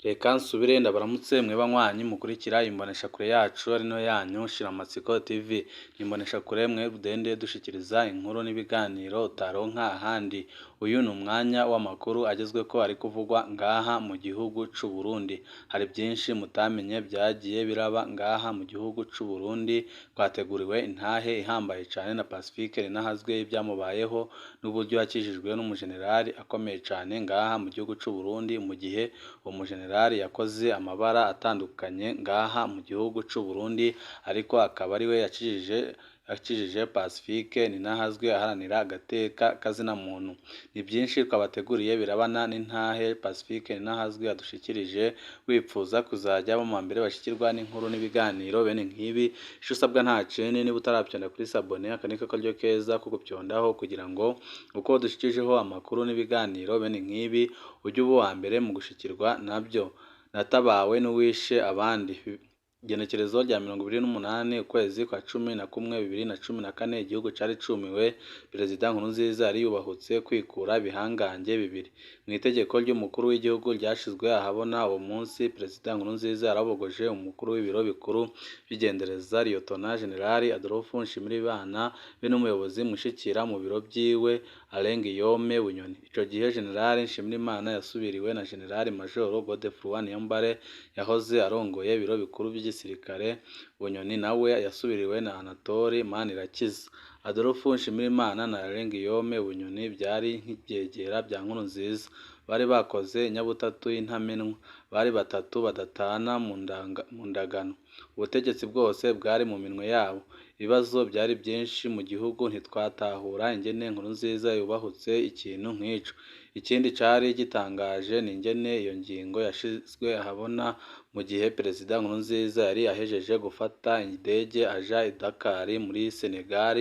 Reka nsubire ndabaramutse mwe banywanyi mukurikira imboneshakure yacu ari nayo yanyu Shiramatsiko TV. Ni imboneshakure mwe rudende dushikiriza inkuru n'ibiganiro utaronka ahandi. Uyu ni umwanya w'amakuru agezweko ari kuvugwa ngaha mu gihugu c'u Burundi. Hari byinshi mutamenye byagiye biraba ngaha mu gihugu c'u Burundi, twateguriwe intahe ihambaye cane na Pacifique Ninahazwe y'ibyamubayeho n'uburyo yakijijwe n'umujenerali akomeye cane ngaha mu gihugu c'u Burundi, mu gihe uwo mujenerali yakoze amabara atandukanye ngaha mu gihugu c'u Burundi, ariko akaba ariwe yakijije Pacifique Ninahazwe aharanira agateka kazina muntu. Ni byinshi twabateguriye birabana n'intahe Pacifique Ninahazwe yadushikirije. Wipfuza kuzajya mu mbere bashikirwa n'inkuru n'ibiganiro bene nk'ibi, ico usabwa nta kindi niba utaravyonda kuri s'abonner, aka niko karyo keza ko gupyondaho kugira ngo uko dushikijeho amakuru n'ibiganiro bene nk'ibi ujye uba uwa mbere mu gushikirwa nabyo. Natabawe n'uwishe abandi. Igenekerezo rya 28 ukwezi kwa 11 2014, igihugu cari cumiwe. Perezida Nkurunziza yari yubahutse kwikura ibihangange bibiri. Mu itegeko ry'umukuru w'igihugu ryashizwe ahabona uwo munsi, Perezida Nkurunziza yarabogoje umukuru w'ibiro bikuru vy'igendereza Liyetona Jenerali Adolphe Nshimirimana be n'umuyobozi mushikira mu biro vyiwe Alain Guillaume Bunyoni. Ico gihe Jenerali Nshimirimana yasubiriwe na Jenerali Majoro Godefroid Niyombare yahoze arongoye ibiro bikuru vy'igisirikare. Bunyoni nawe yasubiriwe na Anatole Manirakiza. Adolphe Nshimirimana na Alain Guillaume Bunyoni vyari nk'ivyegera vya Nkurunziza, bari bakoze inyabutatu y'intamenwa, bari batatu badatana mu ndagano. Ubutegetsi bwose bwari mu minwe yabo. Ibibazo vyari vyinshi mu gihugu, ntitwatahura ingene Nkurunziza yubahutse ikintu nk'ico. Ikindi cari gitangaje ni ingene iyo ngingo yashizwe ahabona mu gihe Perezida Nkurunziza yari ahejeje gufata indege aja i Dakar muri Senegal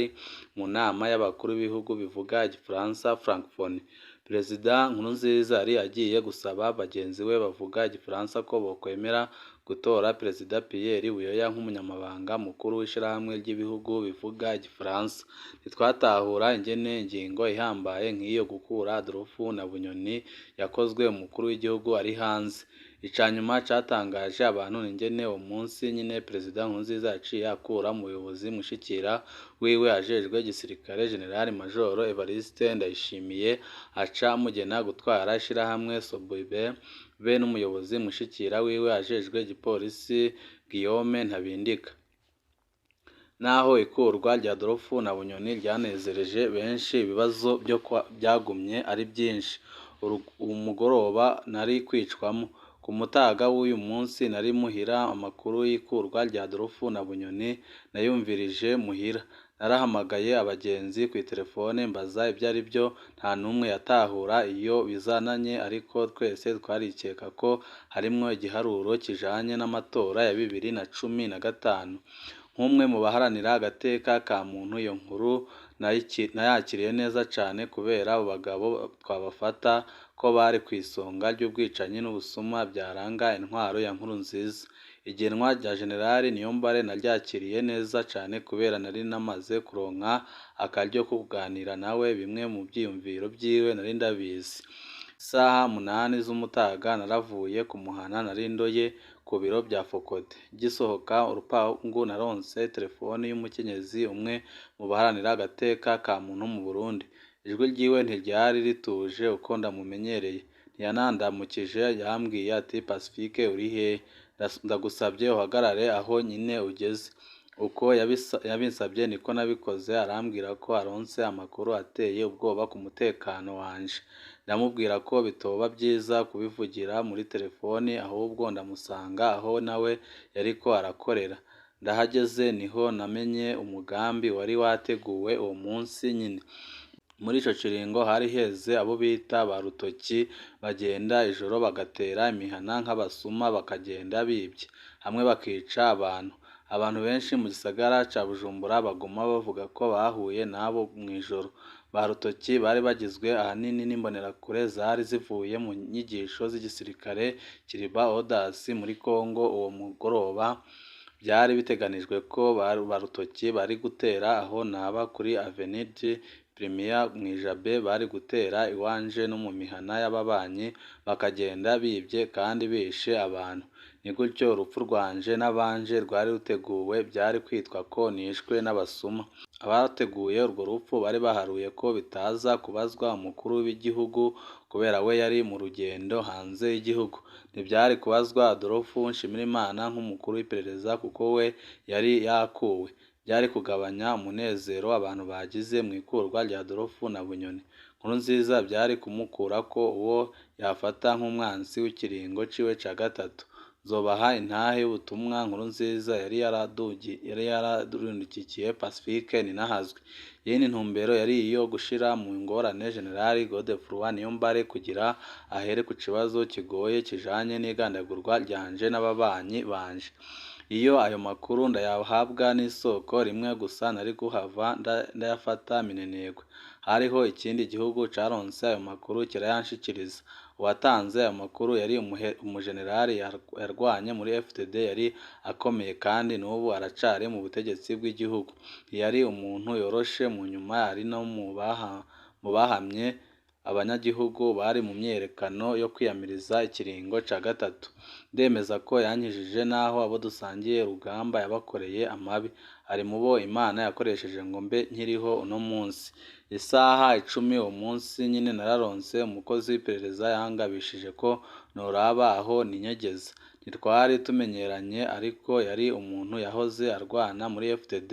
mu nama y'abakuru b'ibihugu bivuga igifaransa Francophonie. Perezida Nkurunziza yari agiye gusaba bagenzi we bavuga igifaransa ko bokwemera gutora Perezida Pierre Buyoya nk'umunyamabanga mukuru w'ishirahamwe ry'ibihugu bivuga igifaransa. Ntitwatahura ingene ingingo ihambaye nk'iyo gukura Adolphe na Bunyoni yakozwe umukuru w'igihugu ari hanze. Icanyuma catangaje abantu ni ingene uwo munsi nyene Perezida Nkurunziza yaciye akura umuyobozi mushikira wiwe ajejwe igisirikare Jenerali Majoro Evariste Ndayishimiye, aca amugena gutwara ishirahamwe Sobibe be n'umuyobozi mushikira wiwe ajejwe igipolisi Guillaume Ntabindika. Naho ikurwa rya Adolphe na Bunyoni ryanezereje benshi, ibibazo vyo vyagumye ari vyinshi. Umugoroba nari kwicwamwo. Ku mutaga w'uyu munsi nari muhira, amakuru y'ikurwa rya Adolphe na Bunyoni nayumvirije muhira. Narahamagaye abagenzi kw'iterefone mbaza ivyarivyo, nta numwe yatahura iyo bizananye, ariko twese twarikeka ko harimwo igiharuro kijanye n'amatora ya 2015. Nk'umwe mu baharanira agateka ka muntu, iyo nkuru nayakiriye neza cane kubera abo bagabo twabafata ko bari kw'isonga ry'ubwicanyi n'ubusuma vyaranga intwaro ya Nkurunziza. Igenwa rya Jenerali Niyombare naryakiriye neza cane kubera nari namaze kuronka akaryo ko kuganira nawe, bimwe mu vyiyumviro vyiwe nari ndabizi. Isaha 8 z'umutaga naravuye kumuhana nari ndoye ku biro vya Fokode. Ngisohoka urupangu naronse terefone y'umukenyezi umwe mu baharanira agateka ka muntu mu Burundi. Ijwi ryiwe ntiryari rituje uko ndamumenyereye. Ntiyanandamukije, yambwiye ati: "Pacifique uri hehe? Ndagusavye uhagarare aho nyene ugeze." Uko yabinsavye niko nabikoze, arambwira ko aronse amakuru ateye ubwoba ku mutekano wanje. Ndamubwira ko bitoba vyiza kubivugira muri terefoni, ahubwo ndamusanga aho nawe yariko arakorera. Ndahageze niho namenye umugambi wari wateguwe uwo munsi nyene. Muri ico kiringo hari heze abo bita ba rutoki, bagenda ijoro bagatera imihana nk'abasuma bakagenda bivye, hamwe bakica abantu. Abantu benshi mu gisagara ca Bujumbura baguma bavuga ko bahuye nabo mw'ijoro. Ba rutoki bari bagizwe ahanini n'imbonerakure zari zivuye mu nyigisho z'igisirikare Kiriba Orders muri Congo. Uwo mugoroba vyari biteganijwe ko ba rutoki bari gutera aho naba kuri Avenue du Premier mw'ijabe bari gutera iwanje no mu mihana y'ababanyi bakagenda bibye kandi bishe abantu. Ni gutyo urupfu rwanje n'abanje rwari ruteguwe, byari kwitwa ko nishwe n'abasuma. Abateguye urwo rupfu bari baharuye ko bitaza kubazwa umukuru w'igihugu kubera we yari mu rugendo hanze y'igihugu. Ntibyari kubazwa Adolphe Nshimirimana nk'umukuru w'iperereza kuko we yari yakuwe. Byari kugabanya umunezero abantu bagize mu ikurwa rya Adolphe na Bunyoni. Nkurunziza byari kumukurako uwo yafata nk'umwansi w'ikiringo ciwe ca gatatu. Nzobaha intahe y'ubutumwa Nkurunziza yari yararundikiye Pacifique Ninahazwe. Iyindi ntumbero yari iyo gushira mu ngorane General Godefroid Niyombare kugira ahere ku kibazo kigoye kijanye n'igandagurwa ryanje n'ababanyi banje. Iyo ayo makuru ndayahabwa n'isoko rimwe gusa nari guhava ndayafata minenegwe. Hariho ikindi gihugu caronse ayo makuru kirayanshikiriza. Uwatanze ayo makuru yari umujenerali yarwanye muri FDD, yari akomeye kandi n'ubu aracari mu butegetsi bw'igihugu. Ntiyari umuntu yoroshe, mu nyuma ari no mu bahamye abanyagihugu bari mu myiyerekano yo kwiyamiriza ikiringo ca gatatu. Ndemeza ko yankijije naho abo dusangiye urugamba yabakoreye amabi. Ari mu bo Imana yakoresheje ngo mbe nkiriho uno munsi. Isaha 10 uwo munsi nyine nararonse umukozi w'iperereza yangabishije ko noraba aho ninyegeza. Ntitwari tumenyeranye ariko yari umuntu yahoze arwana muri FDD,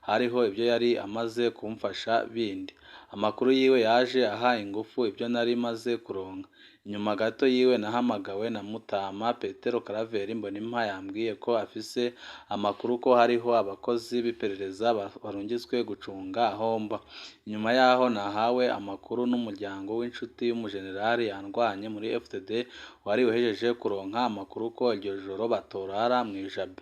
hariho ibyo yari amaze kumfasha bindi. Amakuru yiwe yaje aha ingufu ibyo nari maze kuronka. Inyuma gato yiwe nahamagawe na Mutama Petero Karaveri Mbonimpa yambwiye ko afise amakuru ko hariho abakozi b'iperereza barungitswe gucunga aho mba. Inyuma yaho nahawe amakuru n'umuryango w'inshuti y'umujenerali yandwanye muri FDD wari uhejeje kuronka amakuru ko iryo joro batorara mw'ijabe.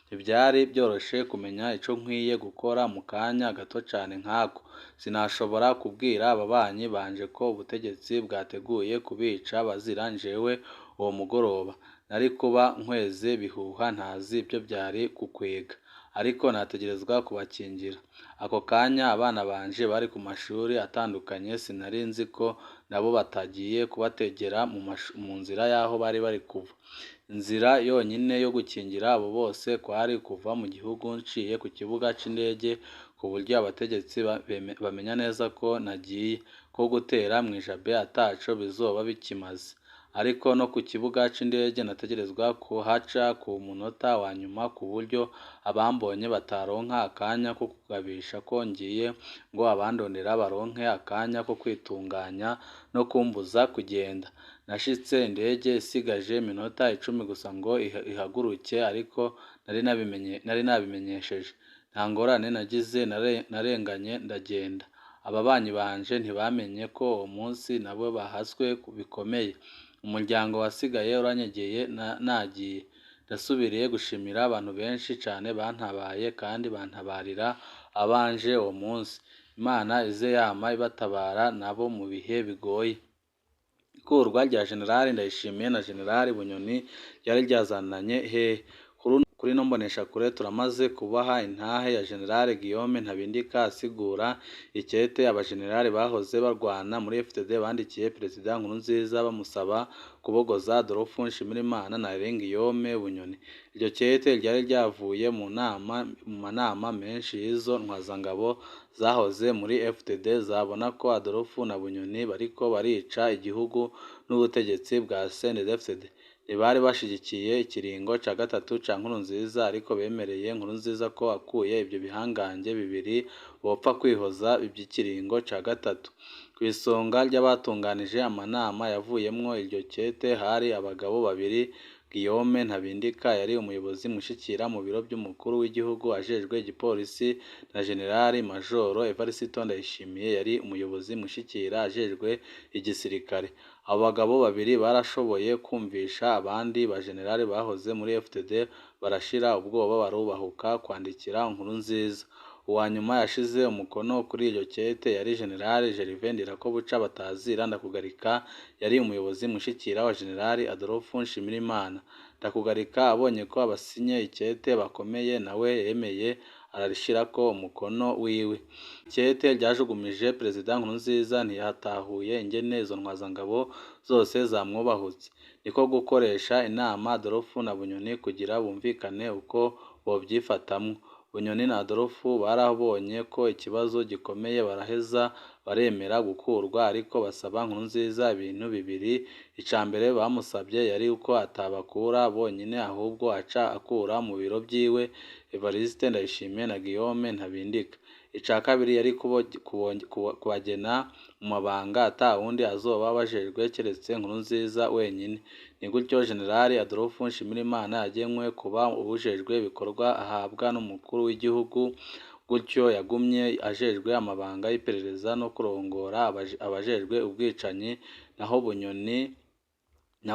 Ntivyari byoroshe kumenya ico nkwiye gukora mu kanya gato cane nkako. Sinashobora kubwira ababanyi banje ko ubutegetsi bwateguye kubica bazira jewe uwo mugoroba. Nari kuba nkweze bihuha ntazi ivyo vyari gukwega, ariko nategerezwa kubakingira. Ako kanya abana banje bari ku mashuri atandukanye, sinari nzi ko nabo batagiye kubategera mu nzira y'aho bari bari kuva. Inzira yonyine yo gukingira abo bose kwari kuva mu gihugu nciye ku kibuga c'indege, ku buryo abategetsi bamenya neza ko nagiye, ko gutera mw'ijabe ataco bizoba bikimaze. Ariko no ku kibuga c'indege nategerezwa kuhaca ku munota wa nyuma ku buryo abambonye bataronka akanya ko kugabisha ko ngiye, ngo abandondera baronke akanya ko kwitunganya no kumbuza kugenda. Nashitse indege isigaje iminota 10 gusa ngo ihaguruke, ariko nari nabimenyesheje. Nta ngorane nagize, narenganye ndagenda. Ababanyi banje ntibamenye ko uwo munsi nabo bahaswe bikomeye. Umuryango wasigaye uranyegeye nagiye. Ndasubiriye gushimira abantu benshi cane bantabaye kandi bantabarira abanje uwo munsi. Imana ize yama ibatabara nabo mu bihe bigoye. Ikurwa rya General Ndayishimiye na General Bunyoni ryari ryazananye hehe? Kuri ino mboneshakure turamaze kubaha intahe ya General Guillaume Ntabindika asigura ikete abajenerali bahoze barwana muri FDD bandikiye Perezida Nkurunziza bamusaba kubogoza Adolphe Nshimirimana na Alain Guillaume Bunyoni. Iryo kete ryari ryavuye mu manama menshi y'izo ntwazangabo zahoze muri FDD zabona ko Adolphe na Bunyoni bariko barica igihugu n'ubutegetsi bwa CNDD-FDD. Ntibari bashigikiye ikiringo ca gatatu ca Nkurunziza, ariko bemereye Nkurunziza ko akuye ivyo bihangange bibiri bopfa kwihoza ivy'ikiringo ca gatatu. Kw'isonga ry'abatunganije amanama yavuyemwo iryo kete hari abagabo babiri: Guillaume Ntabindika yari umuyobozi mushikira mu biro vy'umukuru w'igihugu ajejwe igipolisi, na General Majoro Evariste Ndayishimiye yari umuyobozi mushikira ajejwe igisirikare. Abo bagabo babiri barashoboye kumvisha abandi bajenerali bahoze muri FDD, barashira ubwoba barubahuka kwandikira Nkurunziza. Uwa nyuma yashize umukono kuri iryo kete yari General Gervais Ndirakobuca Batazira Ndakugarika, yari umuyobozi mushikira wa General Adolphe Nshimirimana. Ndakugarika abonye ko abasinye ikete bakomeye, nawe yemeye ararishirako umukono wiwe. Ikete ryajugumije Perezida Nkurunziza ntiyatahuye ingene izo ntwazangabo zose zamwubahutse, niko gukoresha inama Adolphe na Bunyoni kugira bumvikane uko bovyifatamwo. Bunyoni na Adolphe barabonye ko ikibazo gikomeye baraheza baremera gukurwa, ariko basaba Nkurunziza ibintu bibiri: ica mbere bamusabye yari uko atabakura bonyene ahubwo aca akura mu biro vyiwe Evariste Ndayishimiye na Guillaume Ntabindika. Ica kabiri yari kubagena mu mabanga ata wundi azoba abajejwe keretse Nkurunziza wenyene. Ni gutyo General Adolphe Nshimirimana yagenwe kuba uwujejwe ibikorwa ahabwa n'umukuru w'igihugu, gutyo yagumye ajejwe amabanga y'iperereza no kurongora abajejwe ubwicanyi, naho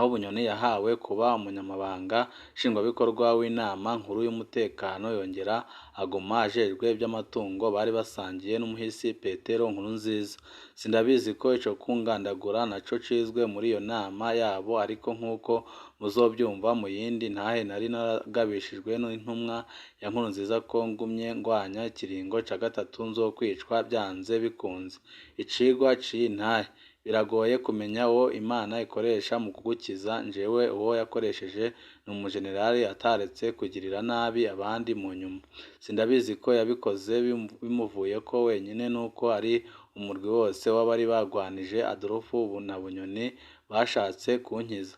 Bunyoni yahawe kuba umunyamabanga nshingwabikorwa w'inama nkuru y'umutekano, yongera aguma ajejwe ivy'amatungo bari basangiye n'umuhisi Petero Nkurunziza. Sindabizi ko ico kungandagura naco cizwe muri iyo nama yabo, ariko nkuko muzovyumva mu yindi ntahe nari naragabishijwe n'intumwa ya Nkurunziza ko ngumye ngwanya ikiringo ca gatatu nzokwicwa vyanze bikunze. Icigwa c'iyi ntahe: biragoye kumenya uwo Imana ikoresha mu kugukiza, njewe uwo yakoresheje ni umujenerali ataretse kugirira nabi abandi mu nyuma. Sindabizi ko yabikoze bimuvuyeko wenyene nuko ari umurwi wose w'abari bagwanije Adolphe na Bunyoni bashatse kunkiza.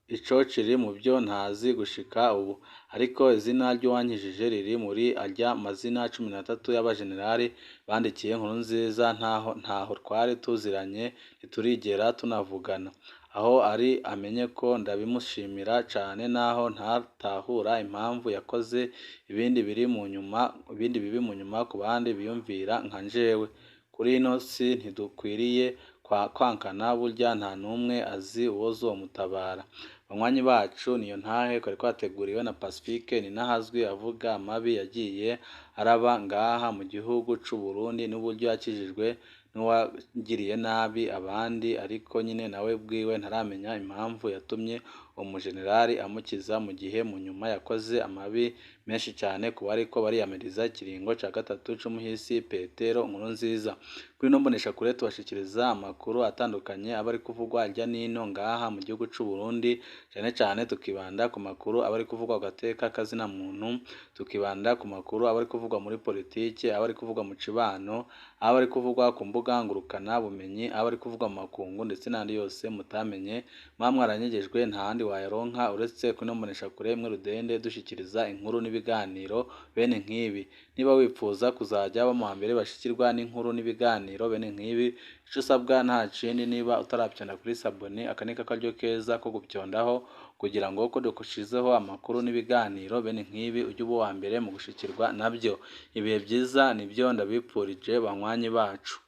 Ico kiri mu vyo ntazi gushika ubu, ariko izina ry'uwankijije riri muri arya mazina 13 y'abajenerali bandikiye Nkurunziza. Ntaho twari tuziranye, ntiturigera tunavugana. Aho ari amenye ko ndabimushimira cane naho ntatahura impamvu yakoze ibindi biri mu nyuma, ibindi bibi mu nyuma ku bandi biyumvira nka njewe. Kuri ino si ntidukwiriye kwankana, burya nta n'umwe azi uwozomutabara. Banywanyi bacu, niyo ntahe twari twateguriwe na Pacifique Ninahazwi avuga amabi yagiye araba ngaha mu gihugu c'u Burundi n'uburyo yakijijwe n'uwagiriye nabi abandi, ariko nyine nawe bwiwe ntaramenya impamvu yatumye uwo mujenerali amukiza mu gihe mu nyuma yakoze amabi menshi cane ku bariko bariyamiriza ikiringo ca gatatu c'umuhisi Petero Nkurunziza. Kuri ino mboneshakure tubashikiriza amakuru atandukanye aba ari kuvugwa hirya n'ino ngaha mu gihugu c'u Burundi, cane cane tukibanda ku makuru aba ari kuvugwa ku gateka kazina muntu, tukibanda ku makuru aba ari kuvugwa muri politike, aba ari kuvugwa mu cibano, aba ari kuvugwa ku mbuga ngurukana bumenyi, aba ari kuvugwa mu makungu ndetse n'andi yose mutamenye muba mwaranyegejwe, nta handi wayaronka uretse kuri ino mboneshakure imwe rudende dushikiriza inkuru n'ibiganiro bene nk'ibi. Niba wipfuza kuzajya uba mu mbere bashikirwa n'inkuru n'ibiganiro bene nk'ibi, ico usabwa nta kindi, niba utaravyonda kuri sabone, aka ni akaryo keza ko gupyondaho kugira ngo uko dushizeho amakuru n'ibiganiro bene nk'ibi ujye uba uwa mbere mu gushikirwa nabyo. Ibihe vyiza nivyo ndabipfurije banywanyi bacu.